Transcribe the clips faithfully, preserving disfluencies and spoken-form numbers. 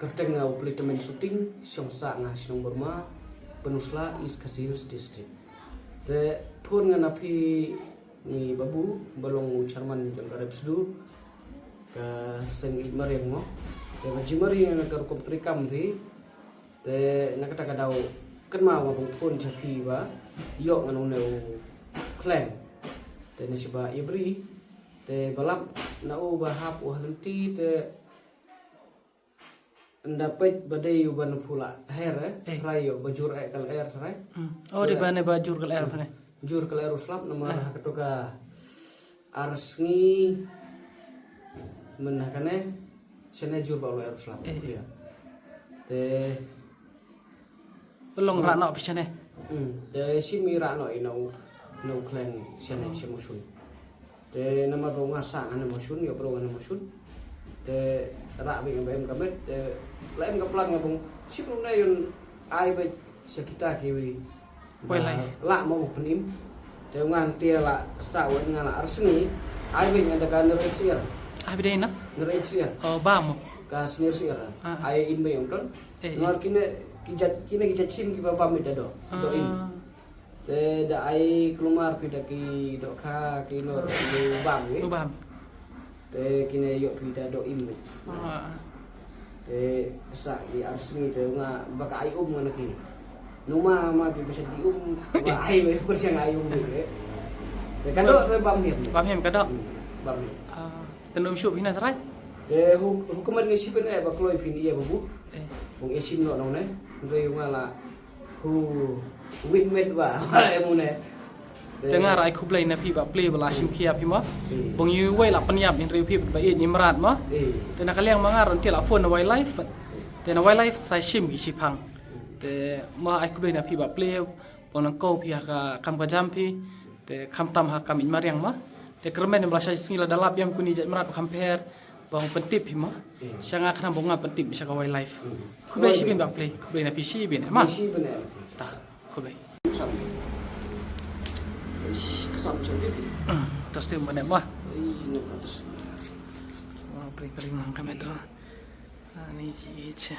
Kyrteng nga u Pli Tymmen Suting, shong sah nga shnong Burma, Pynursla, East Khasi Hills District. Te phone nga na phi ngi Babu, ba long u chairman jong ka Repsdu, ka seng ïeit mariang mo. Te ba jingmariang na ka rukom trei kam phi. Te na kata ka daw kynmaw nga bang phone sha phi ba ïoh ngan une u khleng. Te na shiba ïa bri te ba lap na u ba hap u ha lynti te nda peit ba dei u ban phu la her eh. Eh. Trai ïoh ba jur eh kal er trai. Hmm. Oh, dei ba ne ba jur kal er ne. Jur kal er u slap namar ha kato ka ar sngi men ha kane shane jur ba u la er u slap. Eh. Te long rah noh phi shane. Hmm. Te shim i rah noh i na u, na u khleng shane sha Mawshun. Te namar ba nga sah nga na Mawshun, ïoh bro nga na Mawshun. Te rah beit nga ba em ka met, te la em ka plan nga bang shim ruh na yun ai beit sha kita kiwi. Wildlife. Lah mo pynim. Te nga te la sah wan nga la ar sngi. Ai beit nga da ka ner ek sir. Ah, bidai na? Ner ek sir. Oh, ba mo. Ka sner sir. Ah. Ai im beit ym don. Eh, eh. Nor kine ki jait, kine ki jait sim kiba bam da do. Do im. Ah. Te da ai klumar phi da ki dohkha ki nor lu bam ki. Lu bam. Te kine ïoh phi da do im. Ah. Te sa ki ar sngi te nga ba ka ai um nga na ki. Numa ma ki ba sha di um ba ai ba pyrshang ai um ki. Te ka do re bam him. Bam him ka do. Hmm, bam him. Ah, te num shup hina trai. Te hu hukumat ngi sipin eh ba kloi phin ïa Babu. Eh. Bung ïa sim no nong ne. Re nga la Hu wit met ba em une. Te nga rai khublei na phi ba plie ba la shim khia phi ma. Bong yu wei la pynïap in riu phi ba in imrat ma. Te na ka liang ma nga ron ti la phone na wildlife. Te na wildlife sa shim ki shipang. Te ma ai khublei na phi ba plie bong nang ko phi ha ka kam ka jam phi. Te kham tam ha kam in mariang ma. Te kyrmen ba la shai sngi la dalap yam kuni jait mrat kham pher. Bong pyntip hi ma. Sha nga khnang bong nga pyntip sha ka wildlife. Khublei shibin ba plie, khublei na phi shibin ma. Shibin eh. Ta, khublei. Sam. Ish, kesam sam dia. Terus tu mana ma? Ih, nak terus. Oh, pring pring nang kami tu. Ah, ni ji je.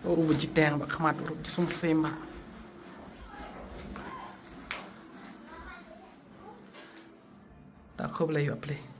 Oh, uba jiteng ba khmat urup jisum sim ba. Ta khublei ba plie.